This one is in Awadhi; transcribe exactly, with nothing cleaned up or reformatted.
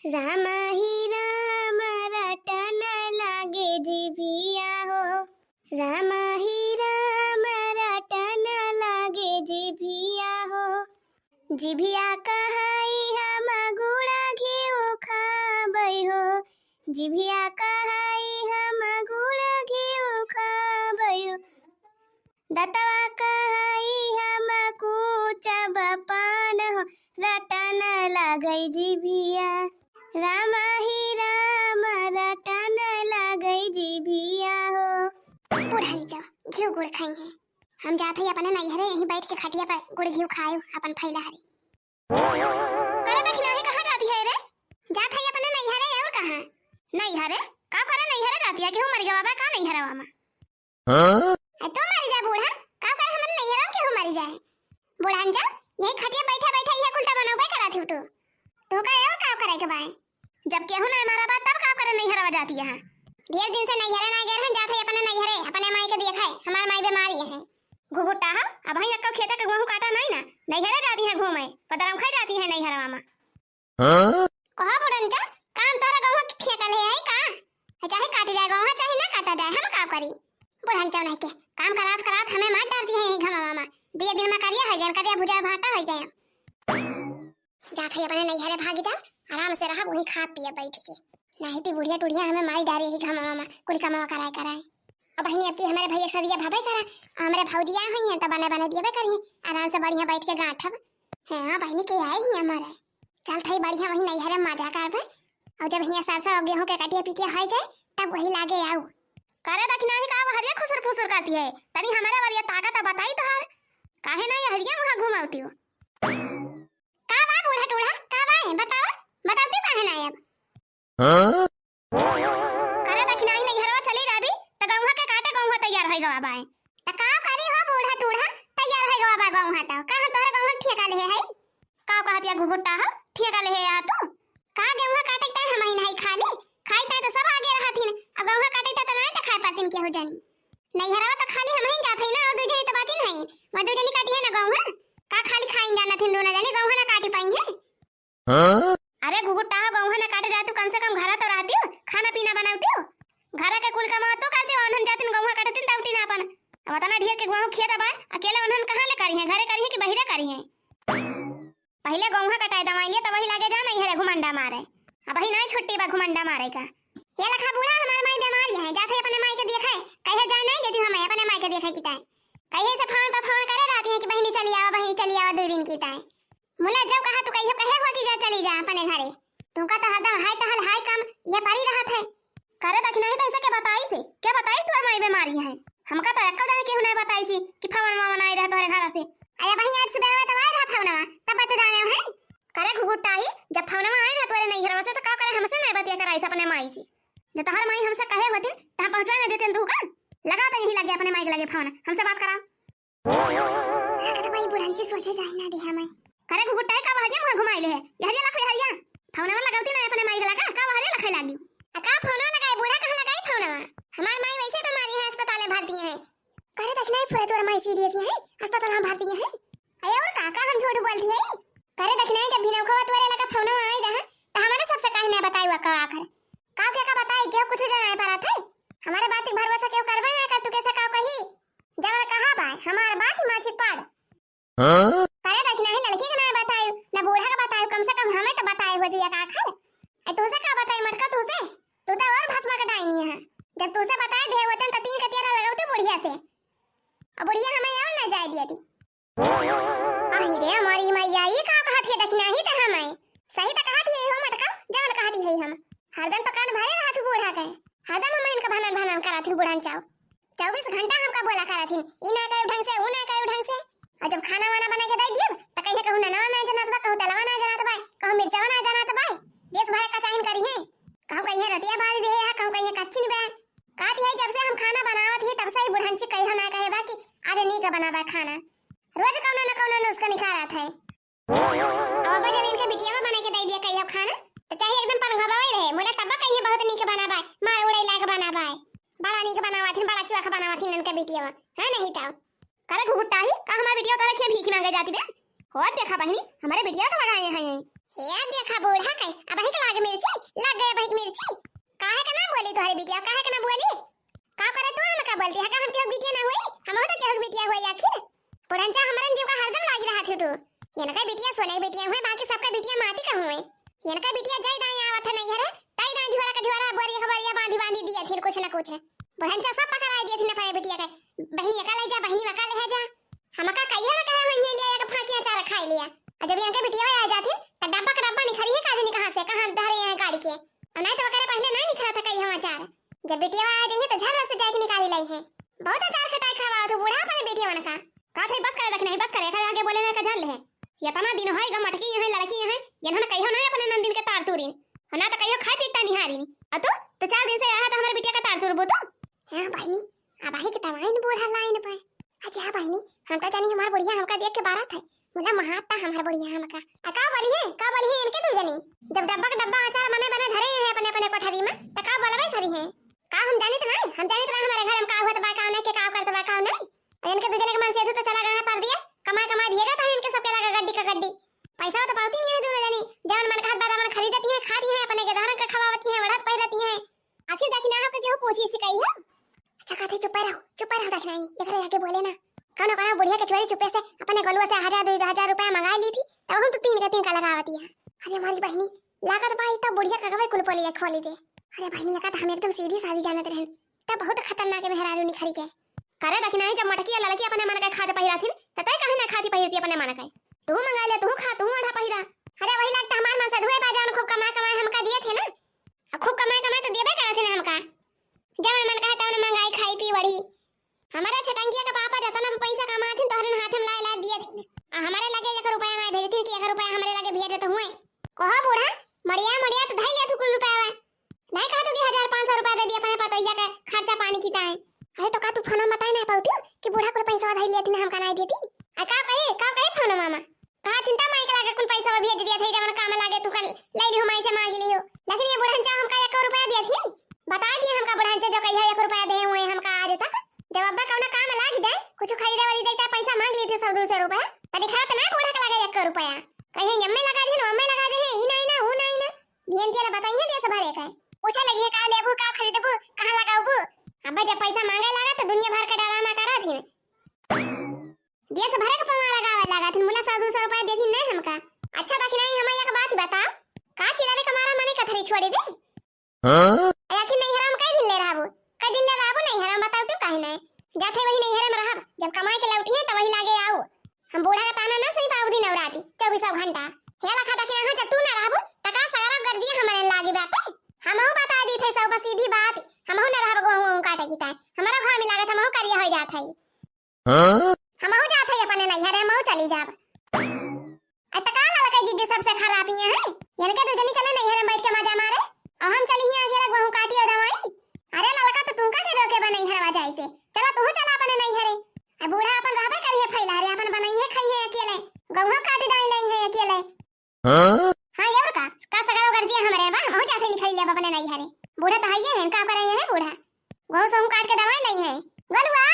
रामा ही राम रटन लागे जिभिया हो, रामा ही राम रटन लागे जिभिया हो। जिभिया कहाई हम गुड़ घिउ खाबै हो, जिभिया कहाई हम गुड़ घिउ खाबै हो। दतवा कहाई हम कुचब पान हो, रटन लागै जिभिया। रामा ही राम रटन लागै जिभिया हो। बुढ़न जो घिउ गुड़ खाई है। हम जात हई अपने नैहरे, यहीं बैठ के खटिया पर गुड़ घिउ खाए अपन फैला हरी। करे दखिनाही, कहाँ जाती है रे? जात हई अपने नैहरे, और कहाँ? नैहरे? का करे नैहरे जाती है? केहू मर गवा बा का नैहरवा में? हाँ? आ तू मर जा बूढ़ा, का करे हमरे नैहरवा में केहू मर जाए? बुढ़न जा, यही खटिया बैठे बैठे यह कुल त बनौबे करत हूँ तू। तू का और का करे के बाए? जब केहू ना मारा बा तब का करे नैहरवा जाती है? ढेर दिन से नैहरे ना गए हैं, जात है अपने नैहरे, अपने माई के देखे, हमार माई बीमारी है। घुघुट्टा हो, अबहीं एक्को खेते के गेहूं काटा नहीं ना, नैहरे जाती है घूमे, पतरौखा जाती है नैहरवा में। हाँ? कहा बुढ़न जा, काम तोहरा गौहा के ठेका ले है का? चाहे काटी जाए गौहा, चाहे ना काटा जाए, हम का करी? बुढ़न जा नहीं के काम करात करात हमें मार डारती है यही घमावा में। दिए दिन में करिया हो गए, करिया भुजा भाटा हो गए। जात है अपने नैहरे भागी जा, आराम से रहा वहीं खा पिए बैठ के। नहीं तो बुढ़िया टुढ़िया हमें मार डारे यही घमावा में, कुल कमावा कराए कराए। अब बहिनी, अब की हमारे भैया सदिया भावे करा, हमारे भौजिया हुई हैं तो बने बने दिए करी, आराम से बढ़िया बैठ के गांठब। हाँ बहिनी, के आई ही हमारे। चल थई बढ़िया वही नैहरे में मजा करबे। और जब हियाँ सरसों और गेहूं के कटिया पिटिया हो जाए, तब वही लागे आऊ। करे दखिनाही का वो हरिया खुसुर फुसुर करती है, तनी हमारे वरिया ताकत बताई तोहार। काहे ना ये हरिया वहाँ घुमावती हो? का बा बूढ़ा टूढ़ा, का बा है? बतावा, बतावती काहे ना अब? हाँ? करे दखिनाही नैहरवा चली जाबी, त गौहा के काटे गौहा तैयार होई गवा बाए। त का करी हो बूढ़ा टूढ़ा, तैयार होई गवा बा गौहा त। का हम तोहरे गौहा ठेका लेहे हई? का कहत या घुघुट्टा हो, ठेका लेहे या तू? का गौहा काटे के ताई हमही नहीं खाली, खाई ताई त सब आगे रहत हिन, अब गौहा काटे ताई त नहीं देखाई पातिन केहू जनी। नैहरवा त खाली हमही जात हई ना, और दू जनी त बाची नहीं, वह दू जनी काटी है ना गौहा। का खाली खाइन जानत हिन दोनों जनी, गौहा ना काटी पाई है। हाँ? अरे घुघुट्टा हो, गौहा ना काटे जातू, कम से कम घरा तो रहतियो, खाना पीना बनावतियो। घरा के कुल कमावा तो करतियो, उन्हन जातिन गौहा काटतिन दावतिन आपन। अब अतना ढेर के गौहा खेत बा, अकेले उन्हन कहाँ ले करी है, घरे करी है कि बहिरे करी है? पहिले गौहा कटाए दवाई लिए, तब वही लागे जा नैहरे घुमंडा मारे। अब वही नहीं छुट्टी बा घुमंडा मारे का। ये लखा बूढ़ा, हमार माई बीमारी है, जात है अपने माई के देखे, कहे जाए नहीं देती हमें अपने माई के देखे की ताई। कहे से फोन पर फोन करे रहती है कि बहिनी चली आवा, बहिनी चली आवा, दो दिन की ताई। मुला जब कहा तू कहियो कहे हो कि जा चली जा अपने घरे। तुमका तो हरदम हाय टहल हाय कम ये परी रहत है। करे दखिनाही तो इसे के बताई से? के बताई से तोर माई बीमारी है? हमका तो एक्को जाने केहू नहीं बताई से कि फवन मामा नहीं रहे तोहरे घर से। अरे वही आज सुबह में तो आए रहा फवनवा, तब बता जाने है। करे घुघुट्टा ही, जब फवनवा आए रहा तोरे नैहरवा से तो का करे हमसे नहीं बतिया कराई से अपने माई से? जब तोहर माई हमसे कहे होती तो हम पहुँचा नहीं देते तू का? लगा तो यही लगे अपने माई के लगे फोन, हमसे बात करा। लागत भाई बुढ़ंची सोचे जाए ना दे हमें। करे घुघुट्टा है का बहरिया मुँह घुमाई ले है? यहरिया लख ले हरिया। फौनवा लगावती ना अपने माई के लगा, का बहरिया लखे लागी? आ का फौनवा लगाई बूढ़ा, कहाँ लगाई फौनवा? हमार माई वैसे बीमारी है, अस्पताल में भर्ती है। करे देख नहीं फुरे तोर माई सीरियस है, अस्पताल में भर्ती है। अरे और का, का हम झूठ बोलती है? करे देख नहीं जब भिनौखवा तोरे लगा फौनवा आई रहा, तो हमारे सबसे काहे नहीं बताई हुआ का आखिर? का के का बताई, केहू कुछ जाना है पारा थे? हमारे बात के भरोसा केहू करबे ना कर, तू कैसे का कही? जवन कहा बा, हमार बात ही माछी पाड़। हाँ? करे देख नहीं लड़की के ना बताई, ना बूढ़ा के बताई, कम से कम हमें तो बताए हो दिया का आखिर। ए तुझसे का बताई मटका तुझसे? तू तो और भस्मा कटाई नहीं है। जब तुझसे बताए दे होते तो तीन कतियारा लगावते बुढ़िया से। और बुढ़िया हमें और ना जाए दिया थी। अही रे हमारी मैया, ये का कहत है दखिनाही त हम है। सही त कहत है हो मटका, जवन कहत है हम। हरदम तो कान भरे रहत बूढ़ा के। हरदम हम इनका भनन भनन करत ही बूढ़न चाव। चउबीस घंटा हमका बोला करत ही, ई ना करे ढंग से, ऊ ना करे ढंग से। और जब खाना वाना बना के दे दियब, त कहिए कहूँ ननवा ना जानत बा, कहूँ तेलवा ना जानत बा, कहूँ मिर्चवा ना जानत बा। देश भर का चाहिन करी है। कहूँ कहिए रोटिया बाल दे है, कहूँ कहिए कच्चिन बे। कहत है जब से हम खाना बनावत ही तब से ही बुढ़ंची कहियो ना कहे बा कि आज नीक बनाबा खाना। रोज कौनो न कौनो नुस्खा निकालत है। अब अब्बा जब इनके बिटिया में बना के दे दिया कहियो खाना, तो चाहे एकदम पनघबा ही रहे, मुला तब्बा कहिए बहुत नीक बनाबा, मार उड़े लायक बनाबा। बड़ा नीक बनावत है, बड़ा चोख बनावत है इनके बिटिया में। हाँ नहीं तो। करे घुघुट्टा ही, का हमार बिटिया तोरा के भीख मांगे जाती बे? हो देखा बहिनी, हमारे बिटिया का लगाए हैं। हे देखा बूढ़ा के, अब ही के लागे मिर्च, बिटिया काहे के ना बोली? का करे तू हमका बोलती है? का हम केहू बिटिया ना हुई? हमहू तो केहू बिटिया हुई आखिर। बुढ़नचा हमरन जीव का हरदम लागी रहत हो तू। इनका बिटिया सोने के बिटिया हुए, बाकी सबका बिटिया माटी का हुए। इनका बिटिया जाई दाई आवत है नैहरे, ताई दाई झोरा का झोरा, बोरिया का बोरिया बांधी बांधी दिया थी कुछ ना कुछ। बुढ़नचा सब पकड़ाई दिया थी अपने बिटिया के। बहिनी एका ले जा, बहिनी वका ले जा। हमका कहिया ना कहे, वहीं लिया एक फांकी अचार खाई लिया। और जब इनके बिटिया आ जाती, तो डब्बा का डब्बा निखरी है, काहे नहीं कहाँ से, कहाँ धरे हैं गाड़ी के। और नहीं तो वकरे पहले नहीं निखरा था कहीं हम अचार। जब बिटिया आ जाइए, तो झर से जाके निकाली लाई है। बहुत अचार खटाई खावा तो बूढ़ा अपने बिटिया का। का थे, बस करे, देख नहीं, बस करे, एकरे आगे बोले ना का जान ले है। ये तना दिन होई गा मटकी है, लड़की है, ये ना कहियो ना अपने नंदिन के तार तूरी। और ना तो कहियो खाए पीता निहारी। और तू तो चार दिन से आया तो हमारे बिटिया का तार तूर बो तू। हाँ बहिनी, अब आही के तवाइन बूढ़ा लाइन पे। अच्छा बहिनी, हम तो जानी हमार बुढ़िया हमका देख के बारत है। मुला महाता हमार बुढ़िया हमका। आ का बोली है, का बोली है इनके दू जनी? जब डब्बा के डब्बा अचार बने बने धरे हैं अपने अपने कोठरी में, तो का बोलबे करी हैं? का हम जानित ना, हम जानित ना हमारे घर में का हुआ तो बा, का नहीं के का करत बा, का नहीं। और इनके दू जने के मन से तो चला गया है परदेश, कमाए कमाए भेजा था इनके सबके लगा गड्डी का गड्डी। पैसा तो पावती नहीं है दोनों जनी, जवन मन कहत बा तवन खरीदती हैं, खाती हैं, अपने के दहरन के खवावती हैं, बढ़त पहिरती हैं। आखिर दखिना हो के केहू पूछी सिकाई है? अच्छा कहते चुप रहो, चुप रहो दखिनाई, एकरे आगे बोले ना। कौनो कौनो बुढ़िया के चोरी चुपे से अपने गोलुआ से हजार दो हजार रुपया मंगा ली थी, तब हम तो तीन का तीन का लगावती है। अरे हमारी बहिनी, लागत बा ई तो बुढ़िया का गवे कुल पोलिया खोली दे। अरे बहिनी, लगा तो हम एकदम सीधी सादी जानत रहन, तब बहुत खतरनाक मेहरारू निखरी के। करे दखिनाई, जब मटकी या ललकी अपने मन के खाद पहिरा थी, त तय काहे ना खाती पहिरती अपने मन के? तू मंगा ले, तू खा, तू आधा पहिरा। अरे वही लगता हमार मन से धुए बा, जवन खूब कमा कमाए हमका दिए थे ना। आ खूब कमाए कमाए तो देबे करत है ना हमका। जवन मन कहे तवन मंगाई, खाई पी बढ़ी। हमारे छटंगिया के पापा जतना भी पैसा कमाथिन तोहरे हाथे में लाए लाए दिए थिन। आ हमारे लगे एक रुपया ना भेजथिन कि एक रुपया हमारे लगे भेजत हुए। कहो बूढ़ा, मड़िया मड़िया तो धई ले तू कुल रुपया। नहीं कहा तू कि हजार पाँच सौ रुपया दे दिया अपने पतोहिया के खर्चा पानी की ताई। अरे तो का तू फोन में बताए ना पाउती कि बूढ़ा कुल पैसा धई लेती ना हमका नहीं देती। आ का कही, का कही फोन मामा? कहा थिन ता माई के लगे कुल पैसा भेज दिया था, जवन काम लागे तू कर ले लियो, माई से मांग लियो। लेकिन ये बुढ़नचा हमका एक रुपया दिया थी, बता दिए हमका बुढ़नचा जो कहिया एक रुपया दे हुए हमका आज तक। जब अब्बा कौनो काम लाग जाए, कुछ खरीदे वाली देखता पैसा मांग लेते सौ दो सौ रुपया, त दिखात ना बूढ़ा के लगे एक रुपया। कहीं अम्मे लगा दे, अम्मे लगा दे, ई नहीं ना, ऊ नहीं ना। बियन तेरा बताइए देश भरे का। पूछे लगी है का लेबू, का खरीदबू, कहाँ लगाबू? अब्बा जब पैसा मांगे लगा तो दुनिया भर के डरामा करा थी। देश भरे के पवारा गावे लगा थी, मुला सौ दो सौ रुपया देती नहीं हमका। अच्छा बाकी नहीं, हमें एक बात बताओ, का चिल्लाने का मारा मने कथरी छोड़ी दे? हाँ? ए, आखिर नैहरा में कई दिन ले रहबू? कई दिन ले रहबू नैहरा में, बताओ तू काहे नहीं? जाते वही नैहरा में रहब, जब कमाए के लौटी है तो वही लागे आऊ। हम बूढ़ा का ताना ना सुन पाऊ दिन और राती, चौबीसों घंटा। हे लखा दखिना हो, जब तू ना रहबू, त का सगरा गर्जिया हमरे लागी बाटे? हमहू बता दी थे सब सीधी बात, हमहू ना रहब गोहूं काटे की ताई। हमारा घाम लागत, हमहू करिया हो जात है। हाँ? हमहू जात है अपने नैहरे, हमहू चली जाब। आज तक का ललकई जिद्दी सबसे खराब ही है। इनके दू जनी चले नैहरे में बैठ के मजा मारे, और हम चली ही अकेला गोहूं काटी और दवाई। अरे ललका तो तुमका के रोके बा नैहरवा जाए से, चला तू चला अपने नैहरे। अब बूढ़ा अपन रहबे करिए फैला रे, अपन बनाई है खाई है अकेले, गोहूं काटी दाई लाई है अकेले। हाँ? हाँ, और का? का सगरो गर्जिया हमरे बा, हमहू जाते निकल लेब अपने नैहरे। बूढ़ा तो हइये हैं, का करे हैं बूढ़ा? गोहूं सोहूं काट के दवाई लाई है। गोलुआ,